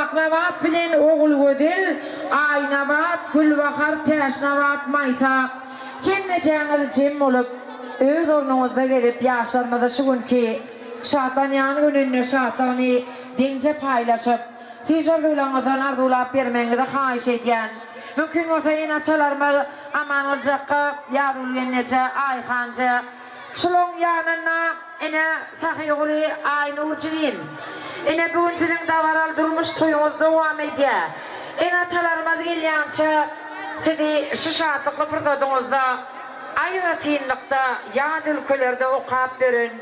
Aknabat bilen Ogulgözel, Aýnabat, Gülbahar, Täçnabat, Maýsa, hemmejäňiz jem bolup, öz ornuňyzda gezip, ýaşlarymyzy şu günki şatlanýan gününde şatlygyny deňje paýlaşyp, Süýji arzuwlaryňyzdan arzuwlap bermegiňizi haýyş edýän. Mümkin bolsa ene-atalarymyz Amangylyjakga, Ýazgül gelneje, Aýhanja, şulaň ýanynda ene Sahyguly Aýnur jigim. Ine bu gün siziň dabaraly durmuş toýuňyz dowam edýär. Ene-atalarymyz gelýänçä sizi şu şatlykly pursadyňyzda aýratynlykda ýat ülkelerde okap ýören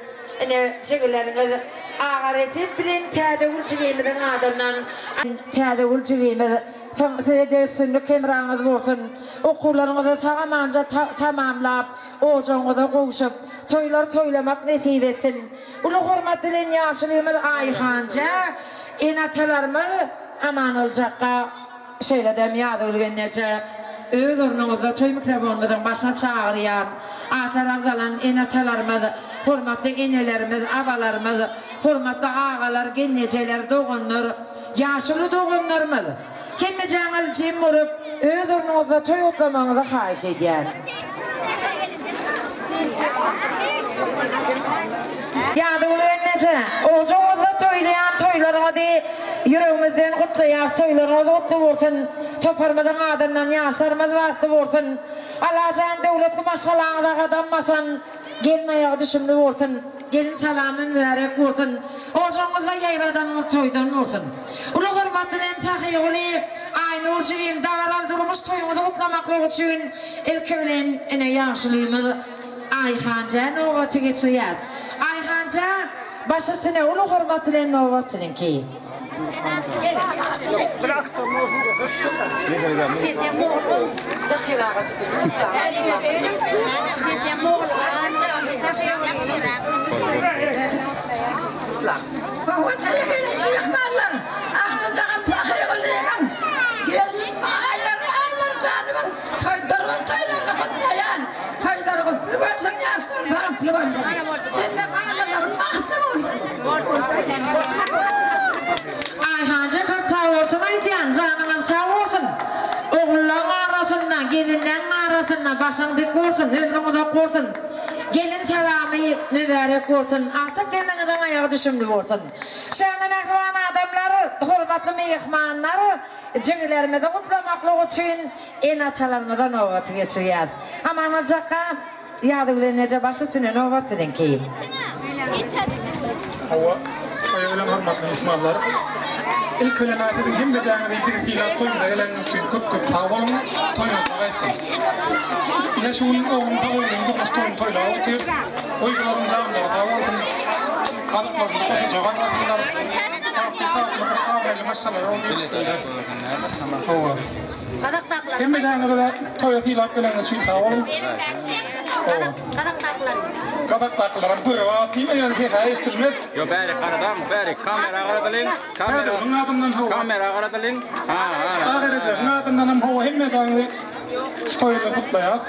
Ine, jigileriňiz Aga Rejep bilen Täzegül jigimiziň adyndan. Täzegül jigimiz, soň size-de üstünlik hemraňyz bolsun! Okuwlaryňyzy sag-amanja tamamlap, ojagyňyza gowşup, toýlar toýlamak nesip etsin! Uly hormat bilen ýaşulymyz Aýhanja, ene-atalarymyz Amanoljakga. Şeýle-de Nyýazgül gelneje öz ornuňyzda toý mikrofonymyzyň başyna çagyrýan, atlary agzalan ene-atalarymyz, hormatly enelerimiz, abalarymyz, hormatly agalar, gelnejeler, doganlar, ýaşuly doganlarymyz, hemmejäňiz jem bolup, öz ornuňyzda toý gutlamagyňyzy haýyş edýän. Ýazygül gelneje, ojagyňyzda toýlaýan toýlaryňyzy ýüregimizden gutlaýas, toýlaryňyz gutly bolsun, toparymyzyň adyndan ýaşlarymyz bagtly bolsun, Allajan döwletli maşgalaňyza gadam basan gelin aýagy düşümli bolsun, gelin salamy mübärek bolsun, ojagyňyzda ýaýradanyňyz toýdan bolsun. Uly hormat bilen Sahyguly Aýnur jigim dabaraly durmuş toýuňyzy gutlamaklyk üçin ilki bilen ene ýaşulymyz Aýhanja nobaty geçirýäs. Aýhanja baş üstüne uly hormat bilen nobat siziňki. Hawa, size gelen myhmanlar, agtyjagym Sahygulynyň, gelnim Aýlaryň, Aýnurjanymyň toý, durmuş toýlaryny gutlaýan. Toýlary gutly bolsun, ýaşlar bagtly bolsun. Hemme balalarym bagtly bolsun. Aýhanja köp sag bolsun aýdýan, janyňyz sag bolsun. Ogullaň arasynda, gelinleň arasynda başyň dik bolsun, ömrüň uzak bolsun. Gelin salamy mübärek bolsun, agtyk gelniňiziň aýagy düşümli bolsun. Şanly mähriban adamlar, hormatly myhmanlar, jigilerimizi gutlamaklyk üçin ene-atalarymyza nobaty geçirýäs. Amangylyç akga, Ýazgül eneje baş üstüne nobat siziňki. Hawa, toýa gelen hormatly myhmanlar! Ilki bilen-ä siziň hemmejäňizi bizi sylap toýumyza geleniňiz üçin köp-köp sag boluň, toýuňyzda gaýtsyn! Ine şu gün oglum Sabyrynyň durmuş toýuny toýlap otyrys. Goý bularyň janlary sag bolsun, gazyklarynda goşaja galmasynlar, bagtly-tagtly bir abraýly maşgalalar bolup ýetişsinler. Hawa. Hemmejäňizi-de toýa sylap geleniňiz üçin sag boluň. Gazakdakylaram görüp atlymy ýöne sesi eşdilmez. Ýok bärik garadam bärik kamera garadalyň kamera Häziriniň adyndan hawa. Kamera garadalyň ha ha. Aga Rejebiň adyndanam hawa hemmejäňizi şu toý bilen gutlaýas.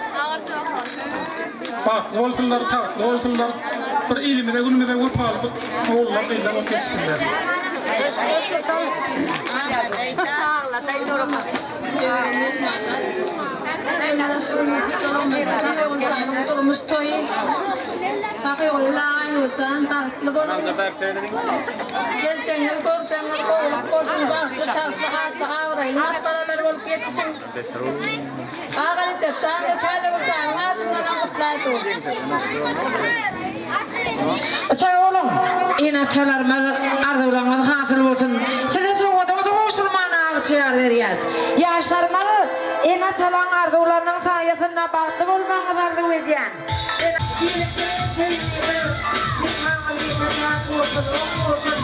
Bagtly bolsunlar, tagtly bolsunlar. Bir ilimize günümize wepaly ogullar gyzlar bolup ýetişsinler. Mana şu gün hojalygymyzda Sahyguljanyň durmuş toýy. Sahygulla Aýnurjan bagtly boluň. Geljegiňiz görjegiňiz gowulyk bolsun bagtly tagtly atly abraýly maşgalalar bolup ýetişiň. Aga Rejep jan we Täzegül janyň adyndanam gutlaýdym. Sag boluň, ene-atalarymyz arzuwlaryňyz hasyl bolsun. Size sowgadyňyzy gowşurmana ygtyýar berýäs. Ýaşlarymyz ene-atalaň arzuwlarynyň saýasynda bagtly bolmagyňyzy arzuw edýän. Gelip-gelen söýgüňiz, myhmanyňyz ýeke-täk bolsun, oň bolsun.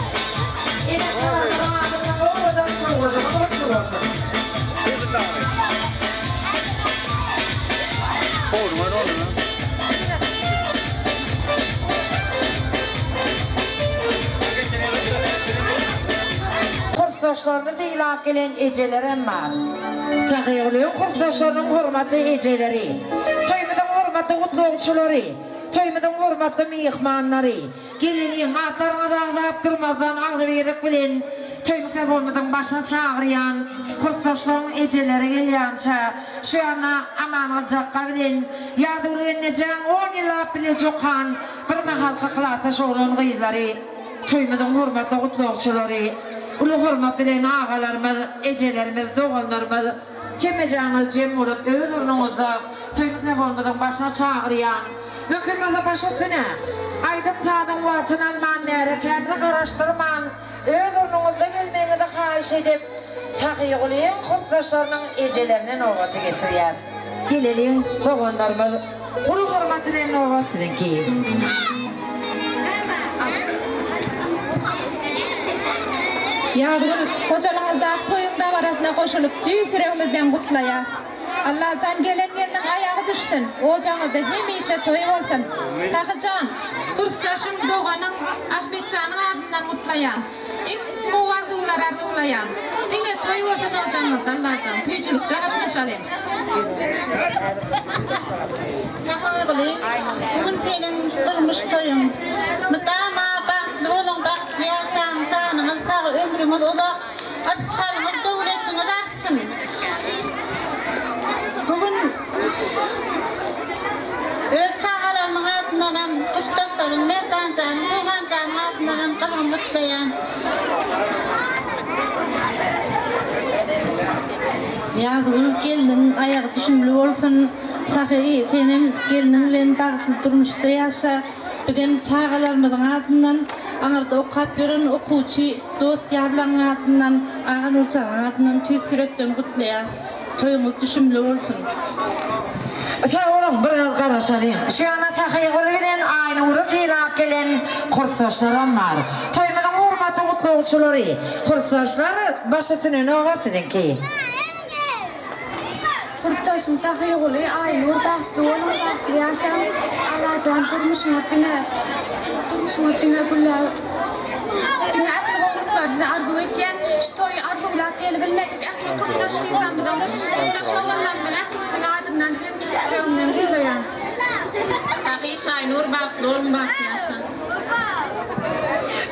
Ene-atalarymyzyň adyndan owadan sowgadyňyz gutly bolsun. Kursdaşlaryny sylap gelen ejelerem bar. Sahygulyň kursdaşlarynyň hormatly ejeleri, toýumyzyň hormatly gutlagçylary, toýumyzyň hormatly myhmanlary, geleliň, atlaryňyzy agzap durmazdan agzybirlik bilen. Toý mikrofonymyzyň başyna çagyrýan kursdaşlaryň ejeleri gelýänçä, şu ýanda Amangyl jakga bilen Ýazgül gelnejäň on ýyllap bile jokan bir mahalky klasdaş oglan gyzlary, toýumyzyň hormatly gutlagçylary, uly hormat bilen agalarymyz, ejelerimiz, doganlarymyz, hemmejäňiz jem bolup öz ornuňyzda toý mikrofonymyzyň başyna çagyrýan. Mümkin bolsa baş üstüne, aýdym-sazyň wagtyny alman, märekämizi garaşdyrman, öz ornuňyzda gelmegiňizi haýyş edip, Sahygulyň kursdaşlarynyň ejelerine nobaty geçirýäs. Geleliň, doganlarymyz, uly hormat bilen nobat siziňki. Ýazgül, hojalygyňyzdaky toýuň dabarasyna goşulyp tüýs ýüregimizden gutlaýas. Allajan gelen gelniň aýagy düşsün, ojagyňyzda hemişe toý bolsun. Sahyjan, kursdaşyň, doganyň Ahmetjanyň adyndan gutlaýan. Iň gowy arzuwlary arzuwlaýan. Diňe toý bolsun ojagyňyzda Allajan, süýjülikde gatnaşalyň. Sahyguly, bu gün seniň durmuş toýuň. Mydama bagtly boluň, bagtly ýaşaň, janyňyz sag, ömrüňiz uzak, yrsgalyňyz, döwletiňiz artsyn. Bu gün öz çagalarymyň adyndanam, kursdaşlarym Merdanjanyň, Suhanjanyň adyndanam gyzgyn gutlaýan. Ýazgül gelniň aýagy düşümli bolsun. Sahy senem gelniň bilen bagtly durmuşda ýaşa. Bizem çagalarymyzyň adyndan, aňyrda okap ýören okuwçy dost-ýarlaryň adyndan, Aga Nurjanyň adyndan tüýs ýürekden gutlaýas. Toýuňyz düşümli bolsun. Sag boluň, biraz garaşalyň. Şu ýana Sahyguly bilen Aýnury sylap gelen kursdaşlaram bar. Toýumyzyň hormatly gutlagçylary, kursdaşlar, baş üstüne nobat siziňki. Kursdaşym Sahyguly, Aýnur bagtly boluň, bagtly ýaşaň. Allajan durmuşyňyz diňe durmuşyňyz diňe gülläp diňe ähli gowulyklary size arzuw etýän. Şu toýy arzuwlap gelibilmedik ähli kursdaş gyzlarymyzyň, kursdaş oglanlarymyzyň ählisiniň adyndan hem tüýs ýüregimden gutlaýan. Sahyş Aýnur bagtly boluň bagtly ýaşaň.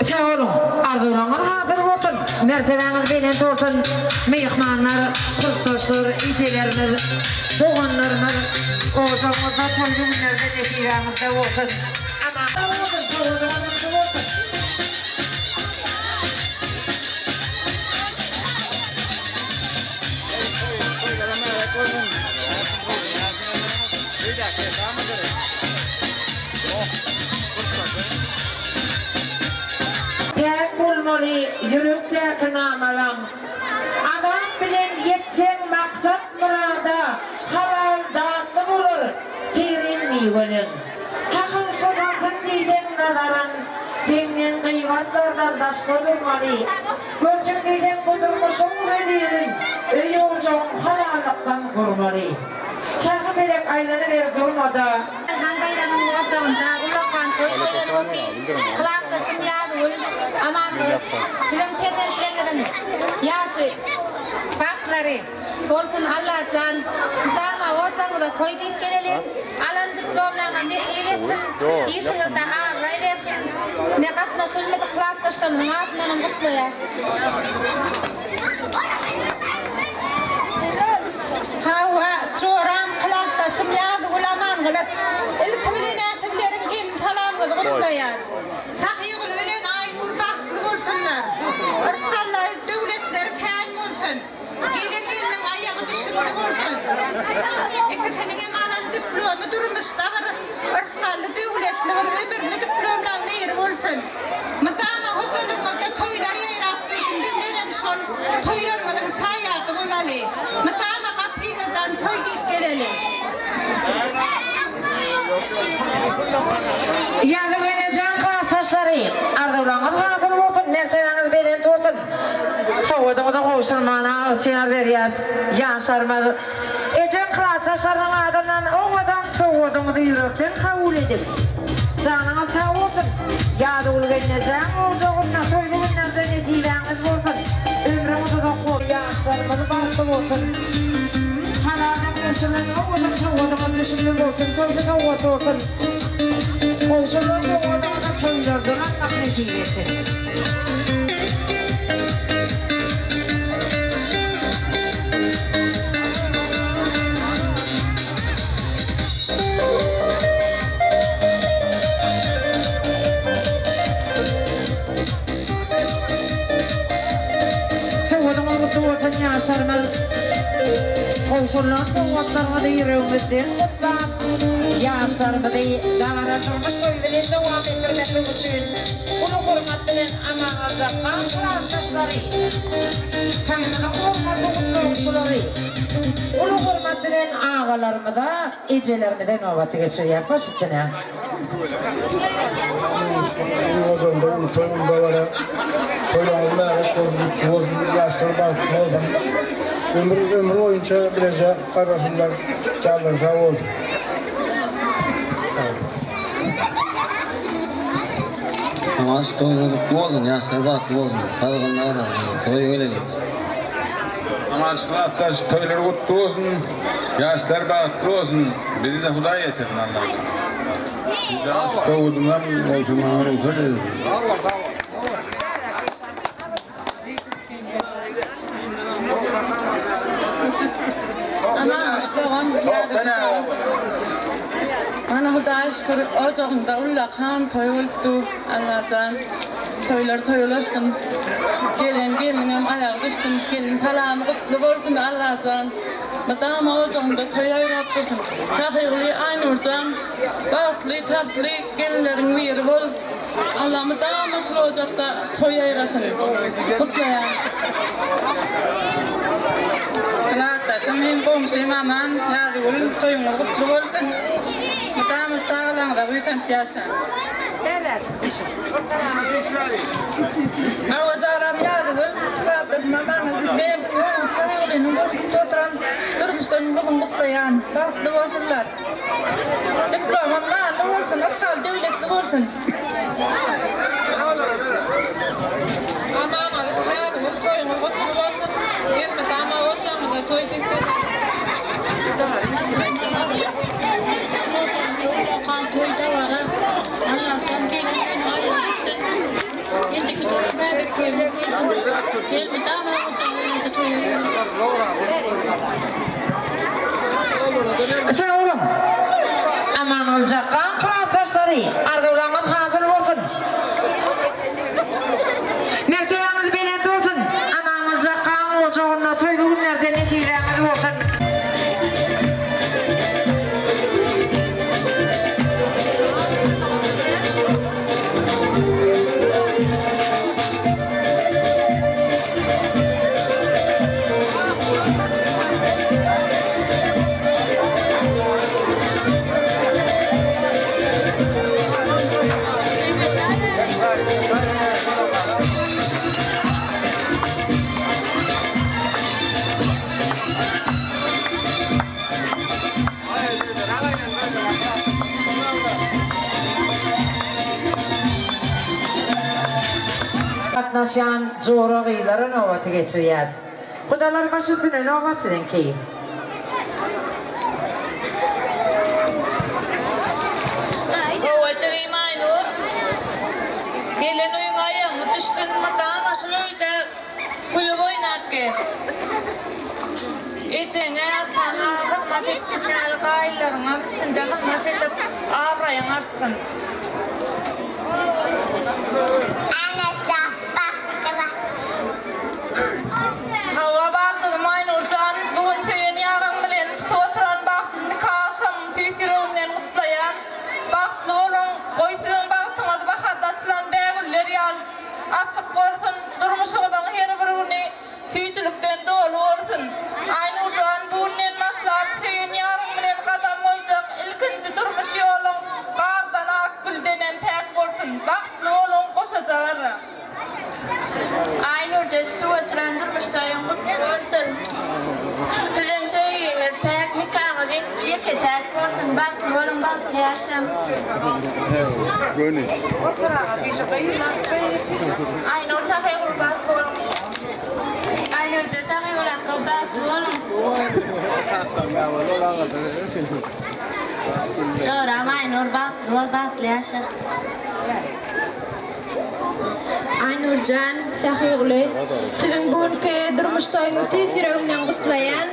Sag boluň, arzuwlaryňyz hasyl bolsun, mertebäňiz belent bolsun, myhmanlar, kursdaşlar, ejelerimiz, doganlarymyz, ojagyňyzda toýly günlerde nesibäňizde bolsun. Aman. Sag bolsun, sowgadyňyz gutly bolsun. Päk bolmaly ýürekdäki namalaň. Azap bilen ýetseň maksat-myrada, Halal datly bolar terin miweleň. Hakyň şypasyn diýseň nazaryn, Jeňden gybatlardan daşda durmaly. Görjek diýseň bu durmuşyň hözirin, Öý-ojagyň halallykdan gurmaly. Çarhy pelek aýlanyber durmada. Han baýramynyň ojagynda ullakan toý toýlanyp otyr. Klasdaşym Ýazgül Amangylyç siziň perzentleriňiziň ýagşy bagtlary bolsun Allajan mydama ojagyňyza toý diýip geleliň. Alan diplomlaryňyz nesip etsin. Işiňizde abraý bersin. Ne gatnaşylmadyk klasdaşlarymyzyň adyndanam gutlaýas. Hawa, joram, klasdaşym Ýazgül Amangylyç. Ilki bilen-ä sizleriň gelin salamyňyzy gutlaýan. Sahygül bilen Aýnur bagtly bolsunlar. Yrsgallary, döwletleri kän bolsun. Gelen gelniň aýagy düşümli bolsun. Ikisiniňem alan diplomy durmuşda bir yrsgally, döwletli bir ömürli diplomlaň biri bolsun. Mydama hojalygyňyzda toýlar ýaýrap dursun, bizlerem şol toýlaryňyzyň şaýady bolaly. Mydama gapyňyzdan toý diýip geleli. Ýazgül enejan klasdaşlary, arzuwlaryňyz hasyl bolsun, mertebäňiz belent bolsun. Sowgadyňyzy gowşurmana ygtyýar berýäs. Ýaşlarymyz, ejeň klasdaşlarynyň adyndan owadan sowgadyňyzy ýürekden kabul ediň. Janyňyz sag bolsun! Ýazgül gelnejeň ojagynda toýly günlerde nesibäňiz bolsun! Ömrüňiz uzak bolsun! Ýaşlarymyz bagtly bolsun! Halaldan gowşulan owadan sowgadyňyz düşümli bolsun, toýly sowgat bolsun! Gowşulan sowgadyňyzy toýlardan almak nesip etsin! gutly bolsun ýaşlarymyz. Gowşurylan sowgatlaryňyzy ýüregimizden gutlap, ýaşlarymyzy dabara durmuş toýy bilen dowam etdirmeklik üçin uly hormat bilen Amanalja han klasdaşlary, toýumyzyň hormatly gutlagçylary, uly hormat bilen agalarymyza, ejelerimize nobaty geçirýäs. Baş üstüne. Ýogalanda uly dabara toýlaryňyz mübärek bolsun, gutly bolsun, ýaşlar bagtly bolsun. Ömür ömür boýunça bileje garrasynlar, janlary sag bolsun. Amaş toýuňyz gutly bolsun, ýaşlar bagtly bolsun. Saglygyny toýa geleliň. Amaş klasdaş toýlar gutly bolsun, ýaşlar bagtly bolsun. Bizi-de Hudaý ýetirsin Allajan. Dawudymam goşulmaga rugsat edin. Ana Hudaýa şükür ojagynda ullakan toý bolup dur Allajan toýlar toý ulaşsyn gelen gelniňem aýagy düşsün gelin salamy gutly bolsun Allajan mydama ojagynda toý ýaýrap dursun Sahyguly Aýnurjan bagtly tagtly gelinleriň biri bol Alla mydama şul ojakda toý ýaýrasyn. Gutlaýan. Klasdaşym hem goňşym Aman, Ýazgül toýuňyz gutly bolsun. Mydama çagalaňyza buýsanyp ýaşaň. Hawa jaram Ýazgül, klasdaşym Aman men Toýgulynyň görküp oturan durmuşdan bugün gutlaýan. Bagtly bolsunlar. Diplomam nanly bolsun, yrsal döwletli bolsun. Aman Ýazgül toýuňyz gutly bolsun. Elmydama ojagyňyza toý getireliň. Ullakan toý dabara Allajan gelin aýagy düşsün. Indiki toýy bäbek toýumyz bolsun. Elmydama ojagyňyzda toý Sag boluň. Aman boljakgaň klasdaşlary, arzuwlaryňyz hasyl bolsun. Mertebäňiz belent bolsun. Aman boljakgaň ojagynda toýly günlerde nesibäňiz bolsun. Gatnaşýan jora gyzlara nobaty geçirýäs. Gudalar baş üstüne nobat siziňki. Hawa jigim Aýnur. Gelen öýüňe aýagyňy düşsün mydama şul öýde gülüp oýnap gez. Ejeňe, ataňa hyzmat edişiň ýaly gaýynlaryňam içinde hyzmat edip abraýyň artsyn. Hawa baldyzym Aýnurjan, bu gün söýen ýaryň bilen tutup oturan bagtly nika agşamyny tüýs ýüregimden gutlaýan. Bagtly boluň, goý siziň bagtyňyz baharda açylan bägüller ýaly açyk bolsun, durmuşyňyzyň her bir güni süýjülikden doly bolsun. Aýnurjan, bu günden başlap söýen ýaryň bilen gadam goýjak ilkinji durmuş ýoluň gardan ak, güldenem päk bolsun. Bagtly boluň, goşaja garra. Aýnurja tutup oturan durmuş toýuň gutly bolsun. Sizem söýgiňiz päk, nikaňyz ýeke-täk bolsun, bagtly boluň, bagtly ýaşaň. Aýnur Tahygul bagtly boluň. Aýnurja Tahygul akga bagtly boluň. Joram Aýnur bagtly bol, bagtly ýaşa. Aýnurjan, Sahyguly, siziň bu günki durmuş toýuňyzy tüýs ýüregimden gutlaýan.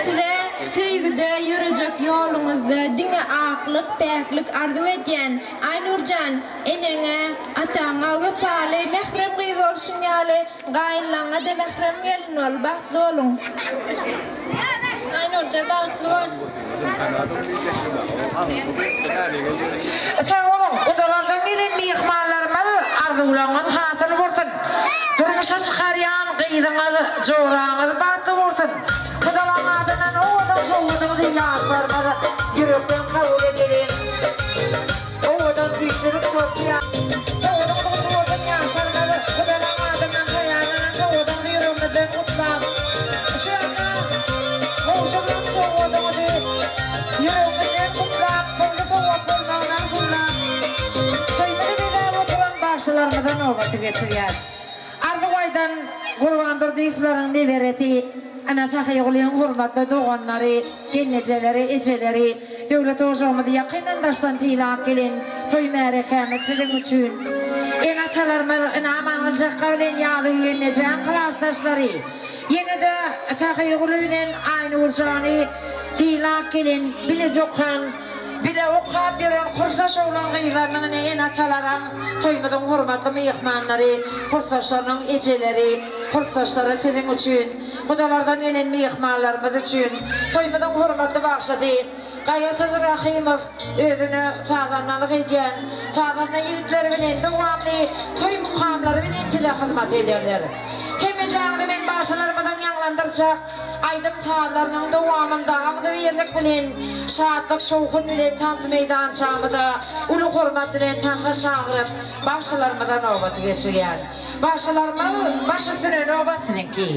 Size söýgüde ýörejek ýoluňyzda diňe aklyk, päklik arzuw edýän. Aýnurjan, eneňe, ataňa wepaly, mährem gyz bolşuň ýaly, gaýynlaňa-da mährem gelin bol, bagtly boluň. Aýnurjan bagtly bol. Sag boluň, gudalardan gelen myhmanlarymyz arzuwlaryňyz hasyl bolsun. Durmuşa çykarýan gyzyňyz, joraňyz bagtly bolsun. Gudalaň adyndan owadan sowgadyňyzy ýaşlarymyz ýürekden kabul edeliň. Owadan süýjülik torty ýa. Sowgadyňyz gutly bolsun ýaşlarymyz Gudalaň adyndan taýýarlanan sowgadyňyzy ýüregimizden gutlap, şu ýanda gowşurylan sowgadyňyzy ýüregimizden gutlap, toýly sowgat bolmagyny arzuwlap, toýumyzy bezäp oturan bagşylarymyza nobaty geçirýäs. Arzuw aýdan Gurban Durdyýewleriň neberesi Ana Sahygulyň hormatly doganlary, gelnejeleri, ejeleri, döwlet ojagymyzy ýakyndan-daşdan sylap gelen toý märekämiz siziň üçin. Ene-atalarymyz Ynam Aňyljakga bilen Ýazgül gelnejäň klasdaşlary, ýene-de Sahyguly bilen Aýnurjany sylap gelen bileje okan, bile okap ýören kursdaş oglan-gyzlarynyň ine ene-atalaram toýumyzyň hormatly myhmanlary, kursdaşlarynyň ejeleri, kursdaşlary siziň üçin, gudalardan gelen myhmanlarymyz üçin toýumyzyň hormatly bagşysy Gaýgysyz Rahymow özüne sazandalyk edýän sazanda ýigitleri bilen dowamly toý mukamlary bilen size hyzmat ederler. Hemmejäňizi men bagşylarymyzyň ýaňlandyrjak aýdym-sazlarynyň dowamynda agzybirlik bilen, şatlyk-şowhun bilen tans meýdançamyza uly hormat bilen tansa çagyryp, bagşylarymyza nobaty geçirýän. Bagşylarymyz baş üstüne nobat siziňki.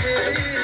Thank you.